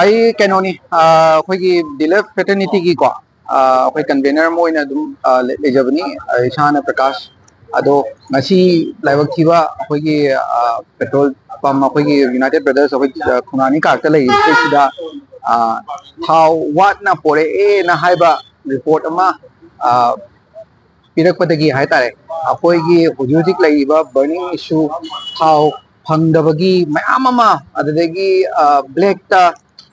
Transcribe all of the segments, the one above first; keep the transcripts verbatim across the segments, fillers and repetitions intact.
ꯑꯩ ꯀꯩꯅꯣꯅꯤ, ꯑ, ꯑꯩꯈꯣꯏꯒꯤ ꯗꯤꯂꯔ ꯐ꯭ꯔꯦꯇꯔꯅꯤꯇꯤꯒꯤꯀꯣ, ꯑ, ꯑꯩꯈꯣꯏ ꯀꯟꯚꯦꯅꯔ ꯑꯃ ꯑꯣꯏꯅ ꯑꯗꯨꯝ, ꯑ, ꯂꯩ-, ꯂꯩꯖꯕꯅꯤ꯫ ꯑ, ꯏꯁꯥꯅ ꯄ꯭ꯔꯀꯥꯁ꯫ ꯑꯗꯣ ꯉꯁꯤ ꯂꯥꯏꯕꯛ ꯊꯤꯕ ꯑꯩꯈꯣꯏꯒꯤ, ꯑ, ꯄꯦꯇ꯭ꯔꯣꯜ ꯄꯝ, ꯑꯩꯈꯣꯏꯒꯤ ꯌꯨꯅꯥꯏꯇꯦꯠ ꯕ꯭ꯔꯗꯔꯁ, ꯑꯩꯈꯣꯏ, ꯑ, ꯈꯣꯡꯅꯥꯡ ꯑꯅꯤ ꯀꯥꯔꯛꯇ ꯂꯩꯔꯤꯕꯁꯤꯗ, ꯑ, ꯊꯥꯎ ꯋꯥꯠꯅ ꯄꯣꯔꯛꯑꯦꯅ ꯍꯥꯏꯕ ꯔꯤꯄꯣꯔꯠ ꯑꯃ, ꯑ, ꯄꯤꯔꯛꯄꯗꯒꯤ ꯍꯥꯏꯇꯥꯔꯦ, ꯑꯩꯈꯣꯏꯒꯤ ꯍꯧꯖꯤꯛ ꯍꯧꯖꯤꯛ ꯂꯩꯔꯤꯕ ꯕꯔꯅꯤꯡ ꯏꯁꯨ, ꯊꯥꯎ ꯐꯪꯗꯕꯒꯤ ꯃꯌꯥꯝ ꯑꯃ, ꯑꯗꯨꯗꯒꯤ, ꯑ, ꯕ꯭ꯂꯦꯛꯇ,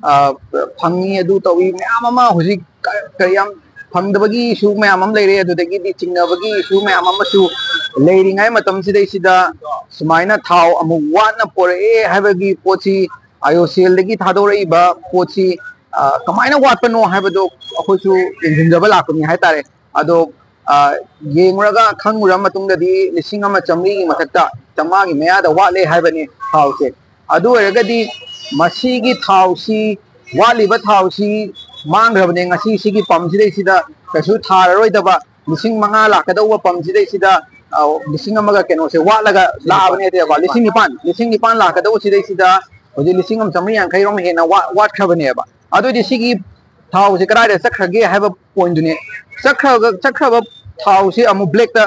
ꯑ, ꯐꯪꯉꯤ, ꯑꯗꯨ ꯇꯧꯏ, ꯃꯌꯥꯝ ꯑꯃ ꯍꯧꯖꯤꯛ ꯀ-, ꯀ-, ꯌꯥꯝ ꯐꯪꯗꯕꯒꯤ ꯏꯁꯨ ꯃꯌꯥꯝ ꯑꯃ ꯂꯩꯔꯦ, ꯑꯗꯨꯗꯒꯤꯗꯤ ꯆꯤꯡꯅꯕꯒꯤ ꯏꯁꯨ ꯃꯌꯥꯝ ꯑꯃꯁꯨ ꯂꯩꯔꯤꯉꯩ ꯃꯇꯝꯁꯤꯗꯩꯁꯤꯗ ꯁꯨꯃꯥꯏꯅ ꯊꯥꯎ ꯑꯃꯨꯛ ꯋꯥꯠꯅ ꯄꯣꯔꯛꯑꯦ ꯍꯥꯏꯕꯒꯤ ꯄꯣꯠꯁꯤ, ꯑꯥꯏ ꯑꯣ ꯁꯤ ꯑꯦꯜꯗꯒꯤ ꯊꯥꯗꯣꯔꯛꯏꯕ ꯄꯣꯠꯁꯤ, ꯑ, ꯀꯃꯥꯏꯅ ꯋꯥꯠꯄꯅꯣ ꯍꯥꯏꯕꯗꯣ ꯑꯩꯈꯣꯏꯁꯨ ꯌꯦꯡꯁꯤꯟꯖꯕ ꯂꯥꯛꯄꯅꯤ ꯍꯥꯏꯇꯥꯔꯦ꯫ ꯑꯗꯣ, ꯑ, ꯌꯦꯡꯉꯨꯔꯒ ꯈꯪꯉꯨꯔ ꯃꯇꯨꯡꯗꯗꯤ ꯂꯤꯁꯤꯡ ꯑꯃ ꯆꯥꯝꯃꯔꯤꯒꯤ ꯃꯊꯛꯇ, ꯆꯥꯝꯃꯉꯥꯒꯤ ꯃꯌꯥꯗ ꯋꯥꯠꯂꯦ ꯍꯥꯏꯕꯅꯤ ꯊꯥꯎꯁꯦ꯫ ꯑꯗꯨ ꯑꯣꯏꯔꯒꯗꯤ ꯃꯁꯤꯒꯤ ꯊꯥꯎꯁꯤ, ꯋꯥꯠꯂꯤꯕ ꯊꯥꯎꯁꯤ ꯃꯥꯡꯈ꯭ꯔꯕꯅꯦ꯫ ꯉꯁꯤ ꯁꯤꯒꯤ ꯄꯝꯁꯤꯗꯩꯁꯤꯗ ꯀꯩꯁꯨ ꯊꯥꯔꯔꯣꯏꯗꯕ ꯂꯤꯁꯤꯡ ꯃꯉꯥ ꯂꯥꯛꯀꯗꯧꯕ ꯄꯝꯁꯤꯗꯩꯁꯤꯗ, ꯑ, ꯂꯤꯁꯤꯡ ꯑꯃꯒ ꯀꯩꯅꯣꯁꯦ ꯋꯥꯠꯂꯒ ꯂꯥꯛꯑꯕꯅꯦ꯫ ꯑꯗꯨꯗꯤꯀꯣ, ꯂꯤꯁꯤꯡ ꯅꯤꯄꯥꯟ, ꯂꯤꯁꯤꯡ ꯅꯤꯄꯥꯟ ꯂꯥꯛꯀꯗꯧꯕ ꯁꯤꯗꯩꯁꯤꯗ ꯍꯧꯖꯤꯛ ꯂꯤꯁꯤꯡ ꯑꯃ ꯆꯥꯝꯃꯔꯤ ꯌꯥꯡꯈꯩꯔꯣꯝ ꯍꯦꯟꯅ ꯋꯥ-, ꯋꯥꯠꯈ꯭ꯔꯕꯅꯦꯕ꯫ ꯑꯗꯨꯑꯣꯏꯗꯤ ꯁꯤꯒꯤ ꯊꯥꯎꯁꯦ ꯀꯗꯥꯏꯗ ꯆꯠꯈ꯭ꯔꯒꯦ ꯍꯥꯏꯕ ꯄꯣꯏꯟꯗꯨꯅꯦ꯫ ꯆꯠꯈ꯭ꯔꯒ, ꯆꯠꯈ꯭ꯔꯕ ꯊꯥꯎꯁꯦ ꯑꯃꯨꯛ ꯕ꯭ꯂꯦꯛꯇ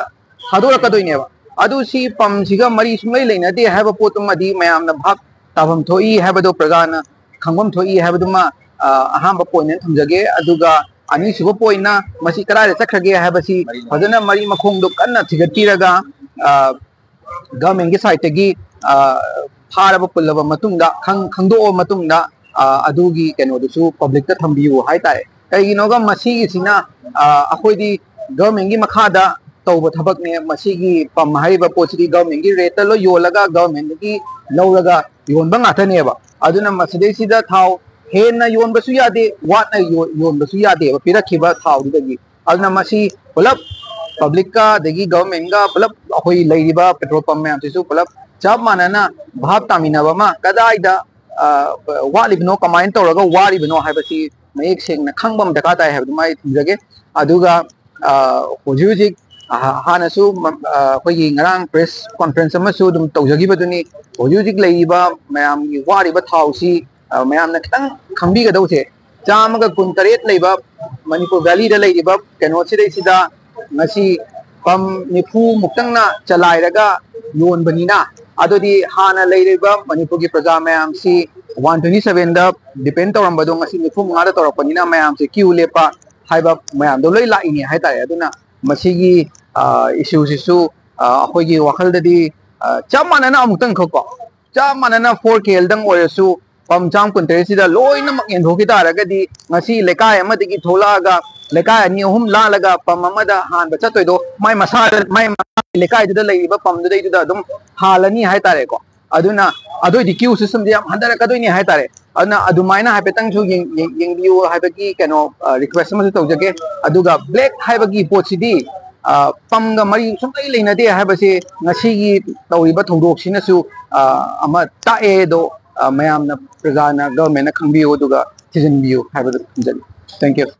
ꯊꯥꯗꯣꯔꯛꯀꯗꯣꯏꯅꯦꯕ꯫ ꯑꯗꯨ ꯁꯤ ꯄꯝꯁꯤꯒ ꯃꯔꯤ ꯁꯨꯡꯂꯩ ꯂꯩꯅꯗꯦ ꯍꯥꯏꯕ ꯄꯣꯠꯇꯨꯃꯗꯤ ꯃꯌꯥꯝꯅ ꯚꯥꯞ ꯇꯥꯐꯝ ꯊꯣꯛꯏ ꯍꯥꯏꯕꯗꯣ, ꯄ꯭ꯔꯖꯥꯅ ꯈꯪꯐꯝ ꯊꯣꯛꯏ ꯍꯥꯏꯕꯗꯨꯃ, ꯑ, ꯑꯍꯥꯟꯕ ꯄꯣꯏꯟ ꯑꯣꯏꯅ ꯊꯝꯖꯒꯦ꯫ ꯑꯗꯨꯒ ꯑꯅꯤꯁꯨꯕ ꯄꯣꯏꯟꯅ ꯃꯁꯤ ꯀꯗꯥꯏꯗ ꯆꯠꯈ꯭ꯔꯒꯦ ꯍꯥꯏꯕꯁꯤ ꯐꯖꯅ ꯃꯔꯤ ꯃꯈꯣꯡꯗꯣ ꯀꯟꯅ ꯊꯤꯒꯠꯄꯤꯔꯒ, ꯑ, ꯒꯚꯔꯟꯃꯦꯟꯠꯀꯤ ꯁꯥꯏꯠꯇꯒꯤ, ꯑ, ꯐꯥꯔꯕ ꯄꯨꯜꯂꯕ ꯃꯇꯨꯡꯗ, ꯈꯪ-, ꯈꯪꯗꯣꯛꯑꯕ ꯃꯇꯨꯡꯗ, ꯑ, ꯑꯗꯨꯒꯤ ꯀꯩꯅꯣꯗꯨꯁꯨ ꯄꯕ꯭ꯂꯤꯛꯇ ꯊꯝꯕꯤꯌꯨ ꯍꯥꯏꯇꯥꯔꯦ꯫ ꯀꯩꯒꯤꯅꯣꯒ ꯃꯁꯤꯒꯤꯁꯤꯅ, ꯑ, ꯑꯩꯈꯣꯏꯗꯤ ꯒꯚꯔꯟꯃꯦꯟꯠꯀꯤ ꯃꯈꯥꯗ ꯇꯧꯕ ꯊꯕꯛꯅꯦ꯫ ꯃꯁꯤꯒꯤ ꯄꯝ ꯍꯥꯏꯔꯤꯕ ꯄꯣꯠꯁꯤꯗꯤ ꯒꯚꯔꯟꯃꯦꯟꯠꯀꯤ ꯔꯦꯠꯇ ꯂꯣꯏ ꯌꯣꯜꯂꯒ ꯒꯚꯔꯟꯃꯦꯟꯠꯇꯒꯤ ꯂꯧꯔꯒ ꯌꯣꯟꯕ ꯉꯥꯛꯇꯅꯦꯕ꯫ ꯑꯗꯨꯅ ꯃꯁꯤꯗꯩꯁꯤꯗ ꯊꯥꯎ ꯍꯦꯟꯅ ꯌꯣꯟꯕꯁꯨ ꯌꯥꯗꯦ, ꯋꯥꯠꯅ ꯌꯣ-, ꯌꯣꯟꯕꯁꯨ ꯌꯥꯗꯦꯕ ꯄꯤꯔꯛꯈꯤꯕ ꯊꯥꯎꯗꯨꯗꯒꯤ꯫ ꯑꯗꯨꯅ ꯃꯁꯤ ꯄꯨꯂꯞ ꯄꯕ꯭ꯂꯤꯛꯀ ꯑꯗꯒꯤ ꯒꯚꯔꯟꯃꯦꯟꯠꯒ ꯄꯨꯂꯞ ꯑꯩꯈꯣꯏ ꯂꯩꯔꯤꯕ ꯄꯦꯇ꯭ꯔꯣꯜ ꯄꯝ ꯃꯌꯥꯝꯁꯤꯁꯨ ꯄꯨꯂꯞ ꯆꯞ ꯃꯥꯟꯅꯅ ꯚꯥꯞ ꯇꯥꯃꯤꯟꯅꯕ ꯑꯃ, ꯀꯗꯥꯏꯗ, ꯑ, ꯋꯥꯠꯂꯤꯕꯅꯣ, ꯀꯃꯥꯏꯅ ꯇꯧꯔꯒ ꯋꯥꯠꯂꯤꯕꯅꯣ ꯍꯥꯏꯕꯁꯤ ꯃꯌꯦꯛ ꯁꯦꯡꯅ ꯈꯪꯕ ꯑꯃ ꯗꯔꯀꯥꯔ ꯇꯥꯏ ꯍꯥꯏꯕꯗꯨꯃ ꯑꯩ ꯊꯝꯖꯒꯦ꯫ ꯑꯗꯨꯒ, ꯑ, ꯍꯧꯖꯤꯛ ꯍꯧꯖꯤꯛ, ꯑ, ꯍꯥꯟꯅꯁꯨ ꯃ-, ꯑ, ꯑꯩꯈꯣꯏꯒꯤ ꯉꯔꯥꯡ ꯄ꯭ꯔꯦꯁ ꯀꯣꯟꯐ꯭ꯔꯦꯟꯁ ꯑꯃꯁꯨ ꯑꯗꯨꯝ ꯇꯧꯖꯈꯤꯕꯗꯨꯅꯤ꯫ ꯍꯧꯖꯤꯛ ꯍꯧꯖꯤꯛ ꯂꯩꯔꯤꯕ ꯃꯌꯥꯝꯒꯤ ꯋꯥꯔꯤꯕ ꯊꯥꯎꯁꯤ ꯑ, ꯃꯌꯥꯝꯅ ꯈꯤꯇꯪ ꯈꯪꯕꯤꯒꯗꯧꯁꯦ, ꯆꯥꯝꯃꯒ ꯀꯨꯟꯇꯔꯦꯠ ꯂꯩꯕ ꯃꯅꯤꯄꯨꯔ ꯚꯦꯂꯤꯗ ꯂꯩꯔꯤꯕ ꯀꯩꯅꯣꯁꯤꯗꯩꯁꯤꯗ ꯉꯁꯤ ꯄꯝ ꯅꯤꯐꯨ ꯃꯨꯛꯇꯪꯅ ꯆꯂꯥꯏꯔꯒ ꯌꯣꯟꯕꯅꯤꯅ, ꯑꯗꯨꯗꯤ ꯍꯥꯟꯅ ꯂꯩꯔꯤꯕ ꯃꯅꯤꯄꯨꯔꯒꯤ ꯄ꯭ꯔꯖꯥ ꯃꯌꯥꯝꯁꯤ ꯋꯥꯟ ꯇ꯭ꯋꯦꯟꯇꯤ ꯁꯚꯦꯟꯗ ꯗꯤꯄꯦꯟ ꯇꯧꯔꯝꯕꯗꯣ ꯉꯁꯤ ꯅꯤꯐꯨ ꯃꯉꯥꯗ ꯇꯧꯔꯛꯄꯅꯤꯅ ꯃꯌꯥꯝꯁꯦ ꯀ꯭ꯌꯨ ꯂꯦꯞꯄ ꯍꯥꯏꯕ ꯃꯌꯥꯝꯗꯣ ꯂꯣꯏ ꯂꯥꯛꯏꯅꯦ ꯍꯥꯏꯇꯥꯔꯦ꯫ ꯑꯗꯨꯅ ꯃꯁꯤꯒꯤ ꯏꯁꯨꯁꯤꯁꯨ ꯑꯩꯈꯣꯏꯒꯤ ꯋꯥꯈꯜꯗꯗꯤ ꯆꯞ ꯃꯥꯟꯅꯅ ꯑꯃꯨꯛꯇꯪ ꯈꯛꯀꯣ, ꯆꯞ ꯃꯥꯟꯅꯅ ꯐꯣꯔ ꯀꯦ ꯑꯦꯜꯗꯪ ꯑꯣꯏꯔꯁꯨ ꯄꯝ ꯆꯥꯝ ꯀꯨꯟꯇꯔꯦꯠꯁꯤꯗ ꯂꯣꯏꯅꯃꯛ ꯌꯦꯟꯊꯣꯛꯈꯤ ꯇꯥꯔꯒꯗꯤ ꯉꯁꯤ ꯂꯩꯀꯥꯏ ꯑꯃꯗꯒꯤ ꯊꯣꯛꯂꯛꯑꯒ ꯂꯩꯀꯥꯏ ꯑꯅꯤ ꯑꯍꯨꯝ ꯂꯥꯜꯂꯒ ꯄꯝ ꯑꯃꯗ ꯍꯥꯟꯕ ꯆꯠꯇꯣꯏꯗꯣ ꯃꯥꯏ ꯃꯁꯥꯗ, ꯃꯥꯏ ꯃꯁꯥꯒꯤ ꯂꯩꯀꯥꯏꯗꯨꯗ ꯂꯩꯔꯤꯕ ꯄꯝꯗꯨꯗꯩꯗꯨꯗ ꯑꯗꯨꯝ ꯍꯥꯜꯂꯅꯤ ꯍꯥꯏꯇꯥꯔꯦꯀꯣ꯫ ꯑꯗꯨꯅ ꯑꯗꯨꯏꯗꯤ ꯀ꯭ꯌꯨ ꯁꯤꯁꯇꯦꯝꯁꯦ ꯌꯥꯝ ꯍꯟꯊꯔꯛꯀꯗꯣꯏꯅꯤ ꯍꯥꯏꯇꯥꯔꯦ꯫ ꯑꯗꯨꯅ ꯑꯗꯨꯃꯥꯏꯅ ꯍꯥꯏꯐꯦꯠꯇꯪꯁꯨ ꯌꯦꯡ-, ꯌꯦꯡ-, ꯌꯦꯡꯕꯤꯌꯨ ꯍꯥꯏꯕꯒꯤ ꯀꯩꯅꯣ, ꯔꯤꯀ꯭ꯋꯦꯁ ꯑꯃꯁꯨ ꯇꯧꯖꯒꯦ꯫ ꯑꯗꯨꯒ ꯕ꯭ꯂꯦꯛ ꯍꯥꯏꯕꯒꯤ ꯄꯣꯠꯁꯤꯗꯤ ꯄꯝꯒ ꯃꯔꯤ ꯁꯨꯡꯂꯩ ꯂꯩꯅꯗꯦ ꯍꯥꯏꯕꯁꯦ ꯉꯁꯤꯒꯤ ꯇꯧꯔꯤꯕ ꯊꯧꯗꯣꯛꯁꯤꯅꯁꯨ ꯑꯃ ꯇꯥꯛꯑꯦ꯫ ꯑꯗꯣ ꯃꯌꯥꯝꯅ, ꯄ꯭ꯔꯖꯥꯅ, ꯒꯚꯔꯟꯃꯦꯟꯅ ꯈꯪꯕꯤꯌꯨ ꯑꯗꯨꯒ ꯊꯤꯖꯤꯟꯕꯤꯌꯨ ꯍꯥꯏꯕꯗꯨ ꯊꯝꯖꯒꯦ꯫ Thank you꯫